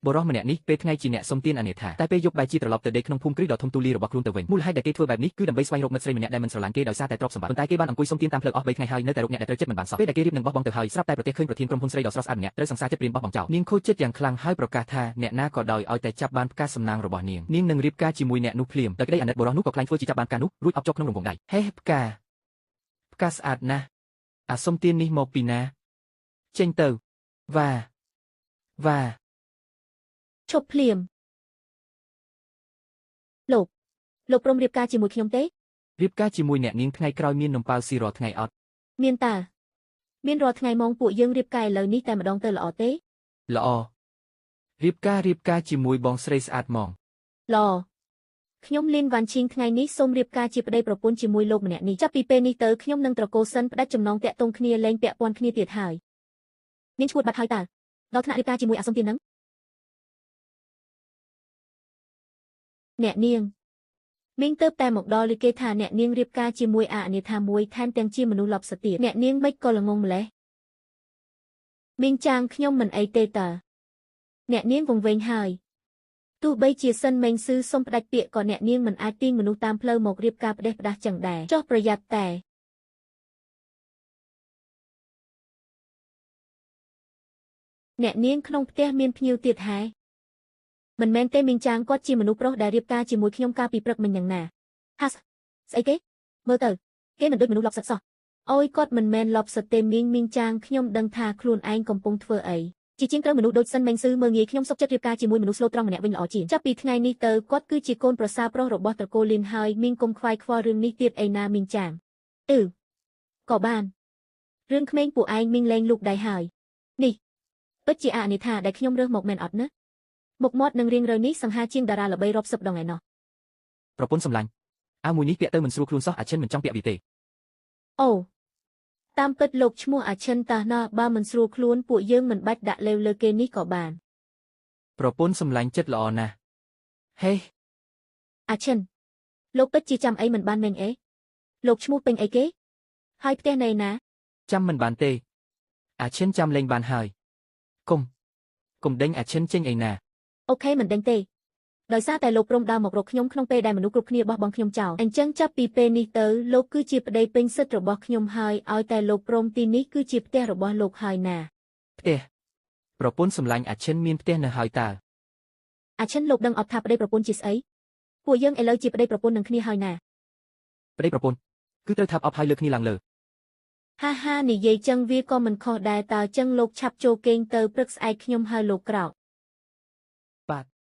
បុរសម្នាក់នេះពេលថ្ងៃជាអ្នកសុំទានអនាថាតែពេលយប់បែរជាត្រឡប់ទៅដេកក្នុងភូមិគ្រឹះដ៏ធំទូលាយរបស់ខ្លួនទៅវិញមូលហេតុដែលគេធ្វើបែបនេះគឺដើម្បីស្វែងរកមិត្តស្រីម្នាក់ដែលមិនស្រឡាញ់គេដោយសារតែទ្រព្យសម្បត្តិប៉ុន្តែគេបានអង្គុយសុំទានតាមផ្លូវអស់3ថ្ងៃហើយនៅតែរកអ្នកដែលត្រូវចិត្តមិនបានសោះពេលដែលគេរៀបនឹងបោះបង់ទៅហើយស្រាប់តែប្រទះឃើញប្រធានក្រុមហ៊ុនស្រីដ៏ស្រស់ស្អាតម្នាក់ត្រូវសង្សារចិត្តព្រានបោះបង់ចោលនាងខូចចិត្តយ៉ាងខ្លាំងហើយប្រកាសថាអ្នកណាក៏ដោយឲ្យតែចាប់បានផ្កាសំណាងរបស់នាងនាងនឹងរៀបការជាមួយអ្នកនោះភ្លាមដោយក្តីអាណិតបុរសនោះក៏ក្លែងធ្វើជាចាប់បានផ្កានោះរួចអប់ជាប់ក្នុងរង្វង់ដៃហេផ្កាផ្កាស្អាតណាស់អាសុំទាននេះមកពីណាចេញទៅវ៉ាវ៉ា ឈប់ភ្លាមលោកលោកព្រមរៀបការជាមួយខ្ញុំទេ រៀបការជាមួយអ្នកនាងថ្ងៃក្រោយមាននំប៉ាវស៊ីរាល់ថ្ងៃអត់ មានតើមានរាល់ថ្ងៃម៉ោងពួកយើងរៀបការឥឡូវនេះតែម្ដងទៅល្អទេ ល្អរៀបការរៀបការជាមួយបងស្រីស្អាតហ្មង ល្អខ្ញុំលីនវ៉ាន់ឈីងថ្ងៃនេះសូមរៀបការជាប្តីប្រពន្ធជាមួយលោកម្នាក់នេះចាប់ពីពេលនេះទៅខ្ញុំនឹងត្រកូលសិនផ្ដាច់ចំណងតាក់ទងគ្នាលែងពាក់ព័ន្ធគ្នាទៀតហើយនាងឈួតបាត់ហើយតើដល់ថ្នាក់រៀបការជាមួយអាសុំទាននឹងអ្នកនាងមីងទៅតែមកដល់ឬគេថាអ្នកនាងរៀបការជាមួយអាអនាថាមួយថែមទាំងជាមនុស្សលប់សទៀតអ្នកនាងមិនក៏ល្ងងម្លេះមីងចាងខ្ញុំមិនអីទេតើអ្នកនាងវង្វេងហើយទោះបីជាសិនមេងស៊ឺសុំផ្ដាច់ពាក្យក៏អ្នកនាងមិនអាចទាញមនុស្សតាមផ្លូវមករៀបការផ្ដេសផ្ដាស់ចឹងដែរចុះប្រយ័ត្នតែអ្នកនាងក្នុងផ្ទះមានភ្ញៀវទៀតហែមិនមែនទេមីងចាងគាត់ជាមនុស្សប្រុសដែលរៀបការជាមួយខ្ញុំកាលពីព្រឹកមិញយ៉ាងណាហាស្អីគេមើលទៅគេមិនដូចមនុស្សលប់សិតសោះអូយគាត់មិនមែនលប់សិតទេមីងមីងចាងខ្ញុំដឹងថាខ្លួនឯងកំពុងធ្វើអីជាជាងត្រូវមនុស្សដូចសិនមេងស៊ឺមើលងាយខ្ញុំសុខចិត្តរៀបការជាមួយមនុស្សស្លូតត្រង់ម្នាក់វិញល្អជាងចាប់ពីថ្ងៃនេះទៅគាត់គឺជាកូនប្រសារប្រុសរបស់ត្រកូលលីនហើយមីងកុំខ្វាយខ្វល់រឿងនេះទៀតឯណាមីងចាងអឺក៏បានរឿងក្មេងពួកឯងមីងលែងលូកដៃហើយនេះពិតជាអនាថាដែលខ្ញុំរើសមកមែនអត់ណាមុខមាត់នឹងរៀងរើនេះសង្ហាជាងតារាល្បីរាប់សិបដងឯណោះ ប្រពន្ធសម្លាញ់អាវមួយនេះពាក់ទៅមិនស្រួលខ្លួនសោះអាឈិនមិនចង់ពាក់វាទេ អូតាមពិតលោកឈ្មោះអាឈិនតាណាបើមិនស្រួលខ្លួនពួកយើងមិនបាច់ដាក់លេវលើគេនេះក៏បាន ប្រពន្ធសម្លាញ់ចិត្តល្អណាស់ហេ អាឈិនលោកពិតជាចាំអីមិនបានមែនអេលោកឈ្មោះពេញអីគេហើយផ្ទះនៅណា ចាំមិនបានទេអាឈិនចាំលេងបានហើយកុំកុំដេញអាឈិនចេញឯណា អូខេមិនដឹងទេដោយសារតែលោកព្រមដើរមករកខ្ញុំក្នុងពេលដែលមនុស្សគ្រប់គ្នាបោះបង់ខ្ញុំចោលអញ្ចឹងចាប់ពីពេលនេះទៅលោកគឺជាប្តីពេញសិទ្ធិរបស់ខ្ញុំហើយឲ្យតែលោកព្រមទីនេះគឺជាផ្ទះរបស់លោកហើយណា ផ្ទះប្រពន្ធសម្លាញ់អាឈិនមានផ្ទះនៅហើយតើ អាឈិនលោកដឹងអត់ថាប្តីប្រពន្ធជាស្អីពួកយើងឥឡូវជាប្តីប្រពន្ធនឹងគ្នាហើយណា ប្តីប្រពន្ធគឺត្រូវថាបអប់ហើយលើគ្នាឡើងលើ ហាហានិយាយចឹងវាក៏មិនខុសដែរតើចឹងលោកឆាប់ចូលគេងទៅព្រឹកស្អែកខ្ញុំហើយលោកក្រោក